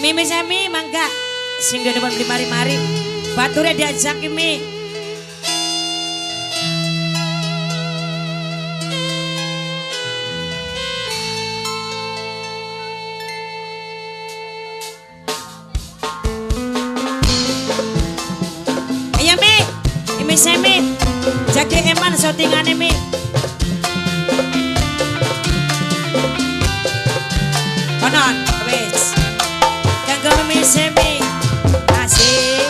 Mimi Semi mangga sing di depan beli mari-mari. Bature diajak Mi. Ayo Mi, Mimi Semi. Jadi eman syutingane Mi. Konon wis. Kanggo Mimi Semi. Asik.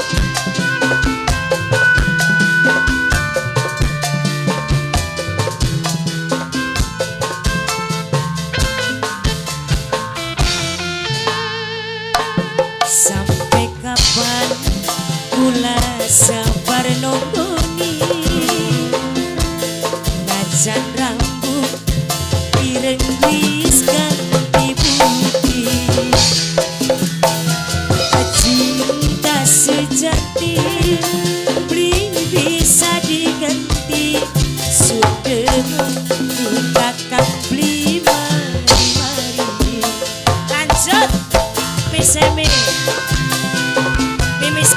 Sampai kapan kula sabar nonggoni najan rambut ireng wis ganti putih. Cinta sejati beli bisa diganti sudemu kakak beli mari-mari. Lanjut Mimi Mimi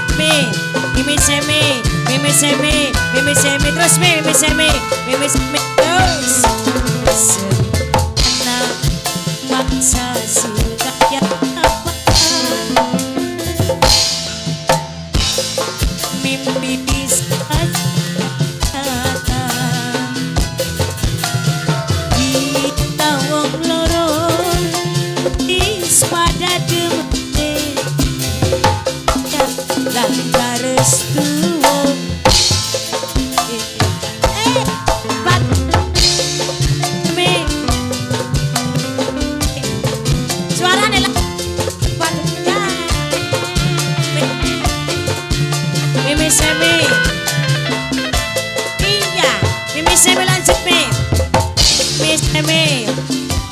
Mimi Semi Mimi Semi Mimi Semi terus Mimi Semi Mimi Semi terus. Sena maksa suka ya apa mimpi bisa kita wong loro wis pada demene langgar restu. Bat Mi suarane lah bat Mimi Semi. Iya, Mimi Semi lanjut Mi. Mimi Semi,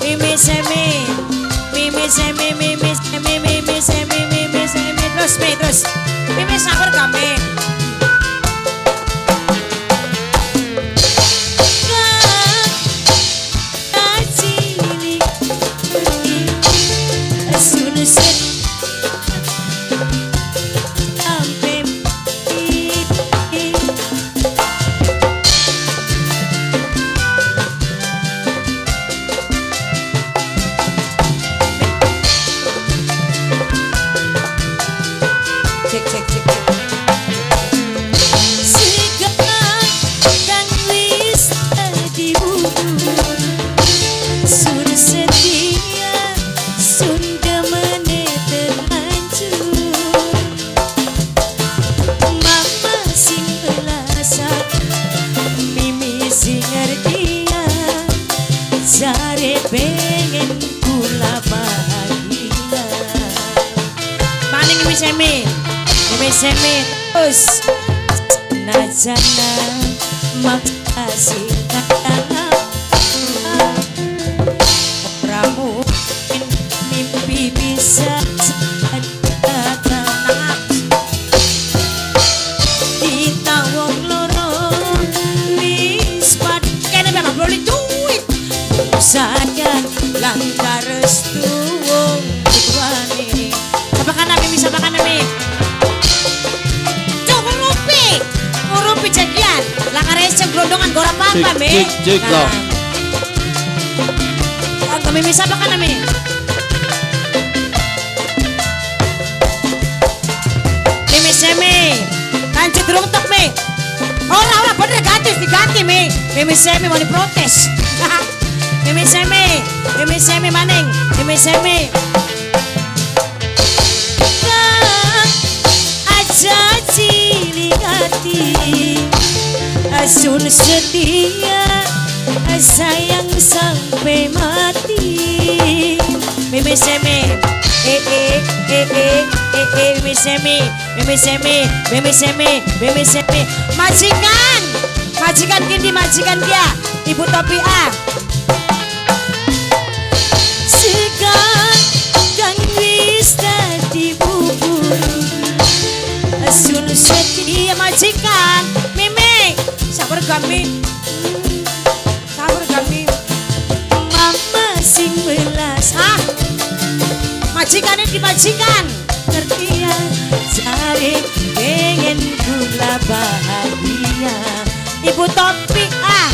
Mimi Semi, Mimi Semi, Mimi Semi, Mimi Semi, Mimi Semi terus Mi terus. Mimi sabar kami. Cek cek cek cek. Segang kang wis dadi bubur sun setia sun demene terlanjur. Mama sing belasan Mimi sing ngertian jare pengen kula bahagia. Maning Mimi Semi Mimi Semi terus. Najana makasih kata ora mungkin mimpi bisa datang. Kita wong loro wis padha kene bakal beli duit saya langkah restu wong tuane. Sabakan Mimi, sabakan Mimi. Ngurupi jagian, langgar esem gelondongan gora apa-apa, Mi. Cek, cek, cek, Nah. Mimi sabakan Mi. Mimi Semi, lanjut durung tok Mi. Ora ora bener ganti diganti Mi. Mimi Semi mau diprotes. Mimi Semi, Mimi Semi maning, Mimi Semi. Aja cilik hati asun setia sayang sampai mati. Mimi Semi eh eh eh eh eh eh Mimi Semi Mimi Semi Mimi Semi Mimi Semi. Majikan majikan kindi majikan dia Ibu Topi A. Segang kang wis dadi bubur asun setia majikan Mimi sabar kami sabar kami. Mama sing welas ah majikan Edi majikan ngerti ya, jare pengen kula bahagia. Ibu Topi ah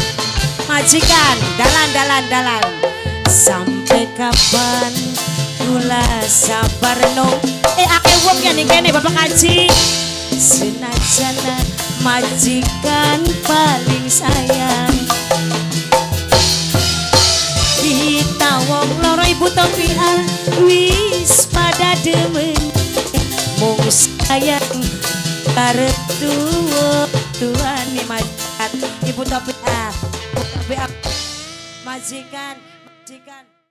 majikan dalan dalan dalan. Sampai kapan kula sabar no? Eh, akeh wong ya ning kene, Bapak Kaji. Senajan majikan paling sayang, kita wong loro Ibu Topi ah wis pada demen, mung sayang karep tuwa tuane majikan. Ibu Topi ah, Ibu Topi ah, majikan majikan.